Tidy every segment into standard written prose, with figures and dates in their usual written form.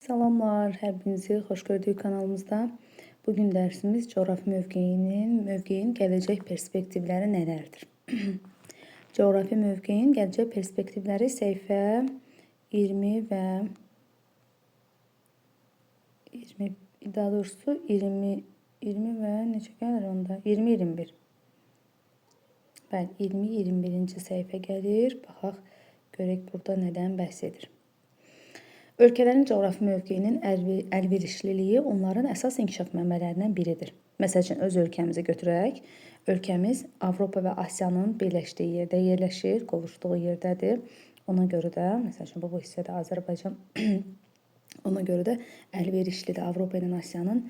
Salamlar, hər birinizi xoş gördük kanalımızda. Bugün dərsimiz coğrafi mövqeyin gələcək perspektivləri nələrdir? Coğrafi mövqeyin gələcək perspektivləri səhifə 20 və 20, daha doğrusu 20, 20 və neçə gəlir onda? 20, 21. Bəli, 20, 21-ci səhifə gəlir. Baxaq, görək burada nədən bəhs edir. Ölkələrin coğrafi mövqeyinin əlverişliliyi onların əsas inkişaf mənbələrindən biridir. Məsəl üçün, öz ölkəmizi götürək. Ölkəmiz Avropa və Asiyanın birləşdiyi yerdə yerləşir, qovuşduğu yerdədir. Ona görə də, məsəl üçün, bu hissədə Azərbaycan ona görə də əlverişlidir. Avropa ilə Asiyanın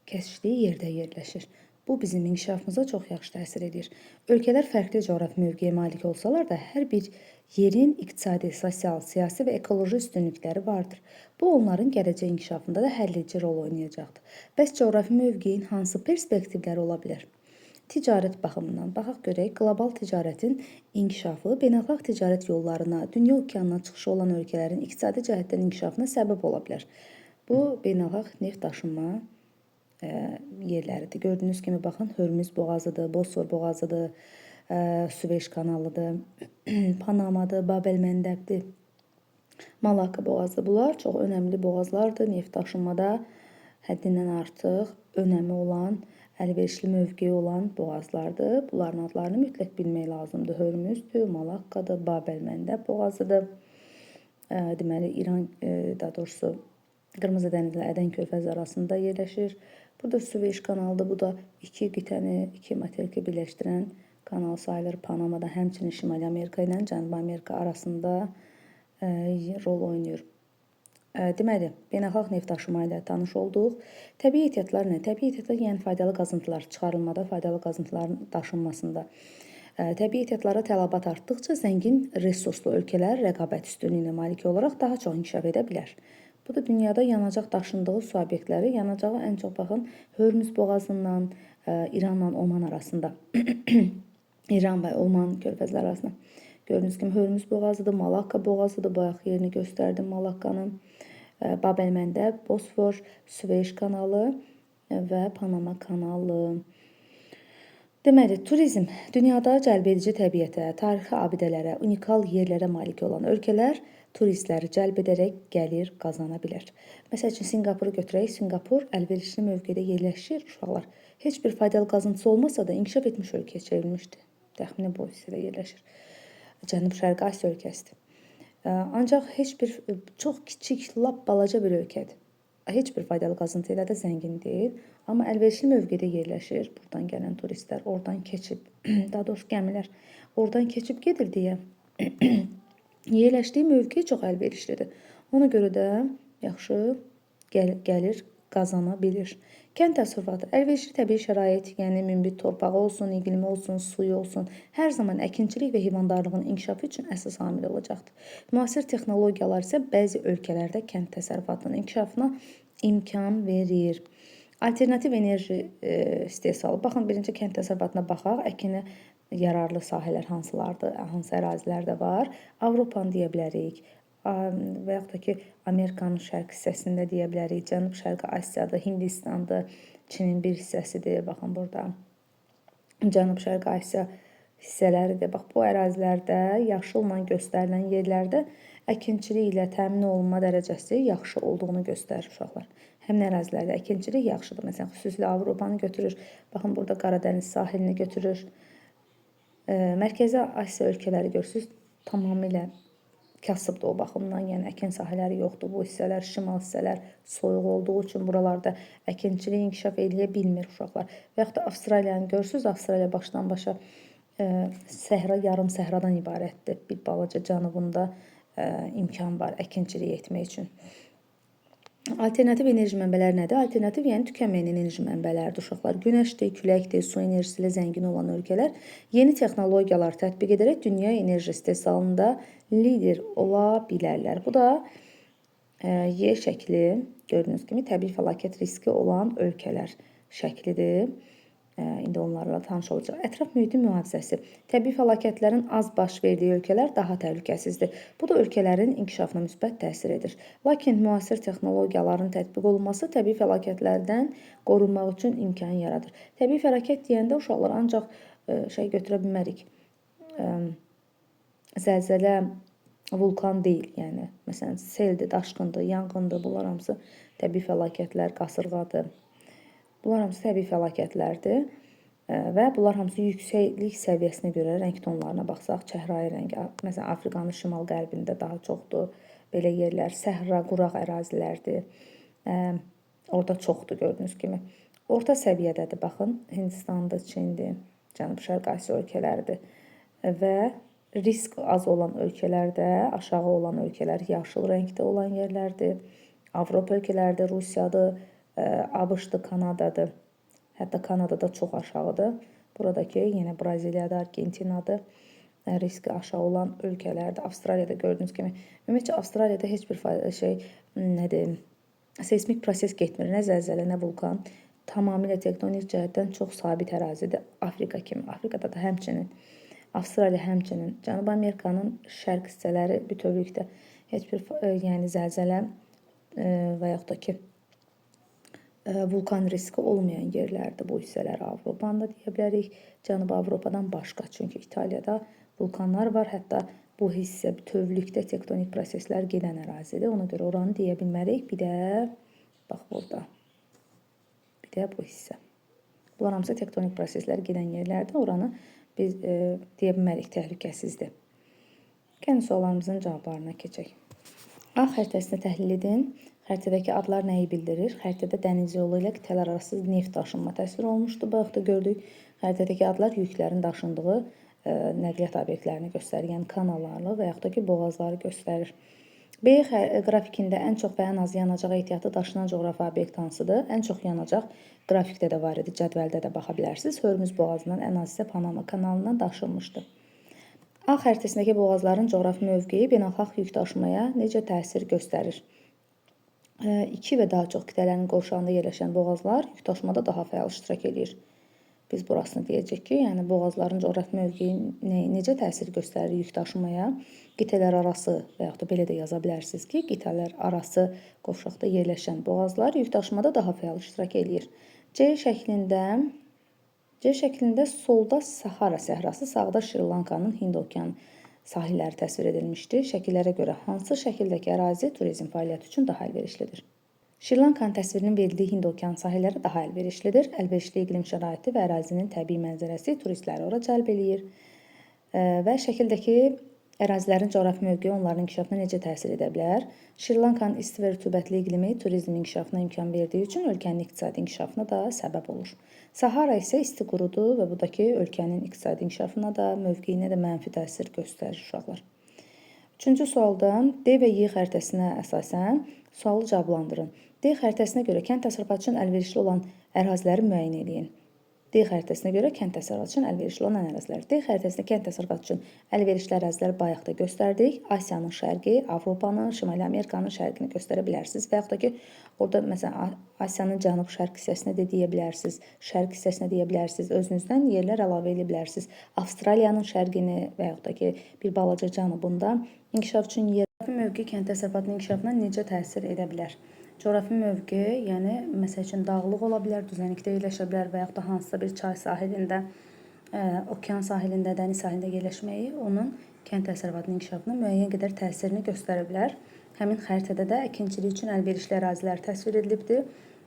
kəsişdiyi yerdə yerləşir. Bu bizim inkişafımıza çox yaxşı təsir edir. Ölkələr fərqli coğrafi mövqeyə malik olsalar da, hər bir yerin iqtisadi, sosial, siyasi və ekoloji üstünlükləri vardır. Bu onların gələcək inkişafında da həlledici rol oynayacaqdır. Bəs coğrafi mövqeyin hansı perspektivləri ola bilər? Ticarət baxımından baxaq görək, qlobal ticarətin inkişafı beynəlxalq ticarət yollarına, dünya okeanına çıxışı olan ölkələrin iqtisadi cəhətdən inkişafına səbəb ola bilər. Bu beynəlxalq neft daşınma yerləridir. Gördüyünüz kimi baxın, Hörmüz boğazıdır, Bosfor boğazıdır, Süveyş kanalıdır, Panamadır, Babel-Məndəbdir, Malakka boğazıdır. Bunlar çox önəmli boğazlardır. Neft daşınmada həddindən artıq önəmi olan, əlverişli mövqeyi olan boğazlardır. Bunların adlarını mütləq bilmək lazımdır. Hörmüzdür, Malakkadır, Babel-Məndəb boğazıdır. Deməli, İran, daha doğrusu Qırmızı dənizlə Ədən körfəzi arasında yerləşir. Burada Süveyş kanalıdır. Bu da iki qitəni, iki materiki birləşdirən kanal sayılır. Panamada həmçinin Şimali Amerika ilə Cənubi Amerika arasında rol oynayır. Deməli, beynəlxalq neft daşıma ilə tanış olduq. Təbii ehtiyatlar nə? Təbii ehtiyatlar, yəni faydalı qazıntılar çıxarılmada, faydalı qazıntıların daşınmasında. Təbii ehtiyatlara tələbat artdıqca zəngin resurslu ölkələr rəqabət üstünlüyünə malik olaraq daha çox inkişaf edə bilər. Bu da dünyada yanacaq daşındığı su obyektləri. Yanacağı ən çox baxın Hörmüz boğazından, İranla Oman arasında. İran və Oman körfəzləri arasında. Gördüyünüz kimi Hörmüz boğazıdır, Malakka boğazıdır. Bayaq yerini göstərdim Malakkanın. Babel-Məndəb, Bosfor, Süveyş kanalı və Panama kanalı. Deməli, turizm dünyada cəlbedici təbiətə, tarixi abidələrə, unikal yerlərə malik olan ölkələr turistləri cəlb edərək gəlir qazana bilər. Məsəl üçün, Sinqapuru götürək. Sinqapur əlverişli mövqedə yerləşir uşaqlar. Heç bir faydalı qazıntısı olmasa da inkişaf etmiş ölkəyə çevrilmişdi. Təxminən bu hissədə yerləşir. Cənub-Şərqi Asiya ölkəsidir. Ancaq heç bir çox kiçik, lap balaca bir ölkədir. Heç bir faydalı qazıntı ilə də zəngin deyil. Amma əlverişli mövqedə yerləşir. Buradan gələn turistlər oradan keçib, daha doğrusu gəmilər oradan keçib gedir deyə yerləşdiyi mövqe çox əlverişlidir. Ona görə də yaxşı gəlir qazana bilir. Kənd təsərrüfatı əlverişli təbii şərait, yəni münbit torpağı olsun, iqlimi olsun, suyu olsun, hər zaman əkinçilik və heyvandarlığın inkişafı üçün əsas amil olacaqdır. Müasir texnologiyalar isə bəzi ölkələrdə kənd təsərrüfatının inkişafına imkan verir. Alternativ enerji istehsalı. Baxın, birinci kənd təsərrüfatına baxaq. Əkinə yararlı sahələr hansılardır, hansı ərazilərdə var? Avropanı deyə bilərik. Və yaxud da ki, Amerikanın şərq hissəsində deyə bilərik. Cənub-Şərqi Asiyadır, Hindistandır, Çinin bir hissəsidir. Baxın burada. Cənub-Şərqi Asiya hissələridir. Bax, bu ərazilərdə yaşılla göstərilən yerlərdə əkinçilik ilə təmin olunma dərəcəsi yaxşı olduğunu göstərir uşaqlar. Həmin ərazilərdə əkinçilik yaxşıdır. Məsələn, xüsusilə Avropanı götürür. Baxın, burada Qaradəniz sahilini götürür. Mərkəzi Asiya ölkələri görürsünüz, tamamilə kasıbdır o baxımdan, yəni əkin sahələri yoxdur. Bu hissələr, şimal hissələr soyuq olduğu üçün buralarda əkinçilik inkişaf eləyə bilmir uşaqlar. Və yaxud da Avstraliyanı görürsünüz, Avstraliya başdan başa səhra, yarım səhradan ibarətdir. Bir balaca cənubunda imkan var əkinçilik etmək üçün. Alternativ enerji mənbələri nədir? Alternativ, yəni tükənməyən enerji mənbələridir uşaqlar. Günəşdir, küləkdir, su enerjisi ilə zəngin olan ölkələr yeni texnologiyalar tətbiq edərək dünya enerji istehsalında lider ola bilərlər. Bu da Y şəkli, gördüyünüz kimi təbii fəlakət riski olan ölkələr şəklidir. İndi onlarla tanış olacaq. Ətraf mühitin mühafizəsi. Təbii fəlakətlərin az baş verdiyi ölkələr daha təhlükəsizdir. Bu da ölkələrin inkişafına müsbət təsir edir. Lakin müasir texnologiyaların tətbiq olunması təbii fəlakətlərdən qorunmaq üçün imkan yaradır. Təbii fəlakət deyəndə uşaqlar ancaq şey götürə bilmərik. Zəlzələ, vulkan deyil, yəni məsələn seldir, daşqındır, yanğındır, bunlar hamısı təbii fəlakətlər, qasırğadır. Bunlar hamısı təbii fəlakətlərdir və bunlar hamısı yüksəklik səviyyəsinə görə rəng tonlarına baxsaq, çəhrayı rəngi, məsələn Afrikanın şimal-qərbində daha çoxdur belə yerlər, səhra, quraq ərazilərdir. Orada çoxdur gördüyünüz kimi. Orta səviyyədədir, baxın, Hindistandır, Çindir, Cənub-Şərq Asiya ölkələridir və risk az olan ölkələrdə, aşağı olan ölkələr yaşıl rəngdə olan yerlərdir. Avropa ölkələridir, Rusiyadır, ABŞ-dır, Kanadadır. Hətta Kanadada çox aşağıdır. Buradakı yenə Braziliyadır, Argentinadır. Riski aşağı olan ölkələrdir. Avstraliyada gördüyünüz kimi. Ümumiyyətcə Avstraliyada heç bir şey, nədir, seysmik proses getmir. Nə zəlzələ, nə vulkan. Tamamilə tektonik cəhətdən çox sabit ərazidir. Afrika kimi. Afrikada da həmçinin. Avstraliya həmçinin. Cənubi Amerikanın şərq hissələri bütövlükdə heç bir yəni zəlzələ və yaxud da ki vulkan riski olmayan yerlərdir bu hissələr. Avropanı da deyə bilərik. Cənubi Avropadan başqa. Çünki İtaliyada vulkanlar var. Hətta bu hissə bütövlükdə tektonik proseslər gedən ərazidir. Ona görə oranı deyə bilmərik. Bir də bax burada. Bir də bu hissə. Bunlar hamısı tektonik proseslər gedən yerlərdir. Oranı biz deyə bilmərik, təhlükəsizdir. Gəlin suallarımızın cavablarına keçək. A xəritəsini təhlil edin. Xəritədəki adlar nəyi bildirir? Xəritədə dəniz yolu ilə qitələr arası neft daşınma təsvir olunmuşdu. Bayaq da gördük. Xəritədəki adlar yüklərin daşındığı nəqliyyat obyektlərini göstərir. Yəni kanallarını və yaxud da ki, boğazları göstərir. B qrafikində ən çox və ən az yanacaq ehtiyatı daşınan coğrafi obyekt hansıdır? Ən çox yanacaq qrafikdə də var idi, cədvəldə də baxa bilərsiniz. Hörmüz boğazından ən az isə Panama kanalından daşınmışdı. A xəritəsindəki boğazların coğrafi mövqeyi beynəlxalq yük daşımaya necə təsir göstərir? 2 və daha çox qitələrin qovşağında yerləşən boğazlar yük daşımada daha fəal iştirak eləyir. Biz burasını deyəcək ki, yəni boğazların coğrafi mövqeyi necə təsir göstərir yük daşımaya? Qitələr arası və yaxud da belə də yaza bilərsiniz ki, qitələr arası qovşaqda yerləşən boğazlar yük daşımada daha fəal iştirak eləyir. C şəklində solda Sahara səhrası, sağda Şri-Lankanın Hind okeanı sahilləri təsvir edilmişdir. Şəkillərə görə hansı şəkildəki ərazi turizm fəaliyyəti üçün daha əlverişlidir? Şri-Lankanın təsvirinin verildiyi Hind okeanı sahilləri daha əlverişlidir. Əlverişli iqlim şəraiti və ərazinin təbii mənzərəsi turistləri ora cəlb eləyir. Və şəkildəki ərazilərin coğrafi mövqeyi onların inkişafına necə təsir edə bilər? Şri-Lankanın isti və rütubətli iqlimi turizmin inkişafına imkan verdiyi üçün ölkənin iqtisadi inkişafına da səbəb olur. Sahara isə isti qurudur və bu da ki, ölkənin iqtisadi inkişafına da, mövqeyinə də mənfi təsir göstərir uşaqlar. Üçüncü sualda D və Y xəritəsinə əsasən sualı cavablandırın. D xəritəsinə görə kənd təsərrüfatı üçün əlverişli olan əraziləri müəyyən eləyin. D xəritəsinə görə kənd təsərrüfatı üçün əlverişli olan ərazilər. D xəritəsində kənd təsərrüfatı üçün əlverişli ərazilər bayaq da göstərdik. Asiyanın şərqi, Avropanın, Şimali Amerikanın şərqini göstərə bilərsiniz. Və yaxud da ki, orada məsələn Asiyanın cənub-şərq hissəsinə də deyə bilərsiniz, şərq hissəsinə deyə bilərsiniz. Özünüzdən yerlər əlavə edə bilərsiniz. Avstraliyanın şərqini və yaxud da ki, bir balaca cənubunda inkişaf üçün yer. Coğrafi mövqe kənd təsərrüfatının inkişafına necə təsir edə bilər? Coğrafi mövqe, yəni məsəl üçün dağlıq ola bilər, düzənlikdə yerləşə bilər və yaxud da hansısa bir çay sahilində, okean sahilində, dəniz sahilində yerləşməyi onun kənd təsərrüfatının inkişafına müəyyən qədər təsirini göstərə bilər. Həmin xəritədə də əkinçilik üçün əlverişli ərazilər təsvir edilibdir.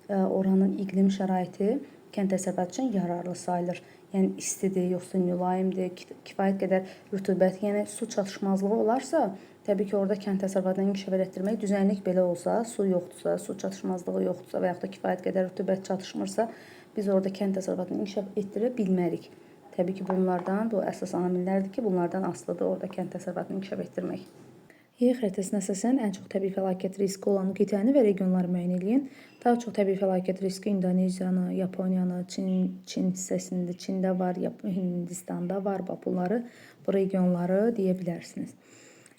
Oranın iqlim şəraiti kənd təsərrüfatı üçün yararlı sayılır. Yəni istidir, yoxsa mülayimdir, kifayət qədər rütubət, yəni su çatışmazlığı olarsa, təbii ki, orada kənd təsərrüfatını inkişaf elətdirmək düzənlik belə olsa, su yoxdursa, su çatışmazlığı yoxdursa və yaxud da kifayət qədər rütubət çatışmırsa, biz orada kənd təsərrüfatını inkişaf etdirə bilmərik. Təbii ki, bunlardan, bu əsas amillərdir ki, bunlardan asılıdır orada kənd təsərrüfatını inkişaf etdirmək. Y xəritəsinə əsasən ən çox təbii fəlakət riski olan qitəni və regionları müəyyən eləyin. Daha çox təbii fəlakət riski İndoneziyanı, Yaponiyanı, Çin hissəsində, Çində var, Hindistanda var. Bax, bunları, bu regionları deyə bilərsiniz.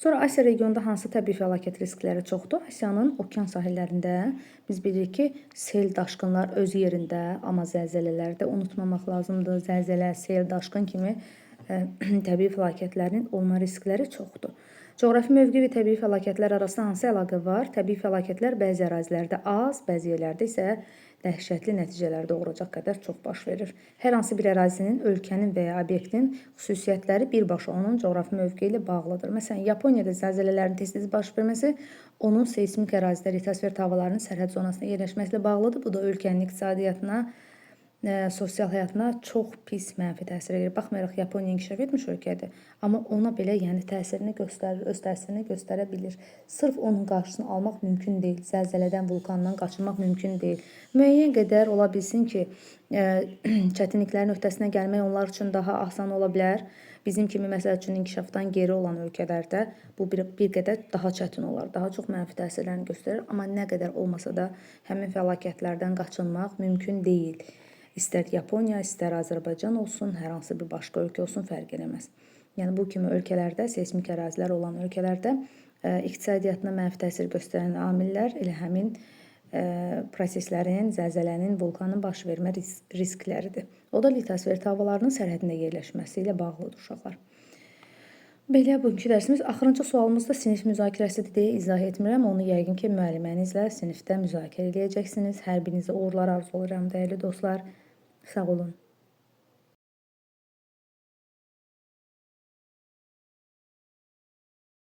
Sonra Asiya regionunda hansı təbii fəlakət riskləri çoxdur? Asiyanın okean sahillərində biz bilirik ki, sel, daşqınlar öz yerində, amma zəlzələləri də unutmamaq lazımdır. Zəlzələ, sel, daşqın kimi təbii fəlakətlərin olma riskləri çoxdur. Coğrafi mövqe və təbii fəlakətlər arasında hansı əlaqə var? Təbii fəlakətlər bəzi ərazilərdə az, bəzi yerlərdə isə dəhşətli nəticələr doğuracaq qədər çox baş verir. Hər hansı bir ərazinin, ölkənin və ya obyektin xüsusiyyətləri birbaşa onun coğrafi mövqeyi ilə bağlıdır. Məsələn, Yaponiyada zəlzələlərin tez-tez baş verməsi onun seysmik ərazidə litosfer tavalarının sərhəd zonasında yerləşməsi ilə bağlıdır. Bu da ölkənin iqtisadiyyatına, sosial həyatına çox pis mənfi təsir edir. Baxmayaraq Yaponiya inkişaf etmiş ölkədir, amma ona belə yəni təsirini göstərir, öz təsirini göstərə bilir. Sırf onun qarşısını almaq mümkün deyil. Zəlzələdən, vulkandan qaçınmaq mümkün deyil. Müəyyən qədər ola bilsin ki, çətinliklərin öhdəsindən gəlmək onlar üçün daha asan ola bilər. Bizim kimi məsəl üçün inkişafdan geri olan ölkələrdə bu bir qədər daha çətin olar, daha çox mənfi təsirlərini göstərir, amma nə qədər olmasa da həmin fəlakətlərdən qaçınmaq mümkün deyil. İstər Yaponiya, istər Azərbaycan olsun, hər hansı bir başqa ölkə olsun, fərq eləməz. Yəni bu kimi ölkələrdə, seysmik ərazilər olan ölkələrdə iqtisadiyyatına mənfi təsir göstərən amillər elə həmin proseslərin, zəlzələnin, vulkanın baş vermə riskləridir. O da litosfer tavalarının sərhədində yerləşməsi ilə bağlıdır uşaqlar. Belə bugünkü dərsimiz axırıncı sualımız da sinif müzakirəsidir deyə izah etmirəm. Onu yəqin ki, müəllimənizlə sinifdə müzakirə eləyəcəksiniz. Hər birinizə uğurlar arzulayıram, dəyərli dostlar. Sağ olun.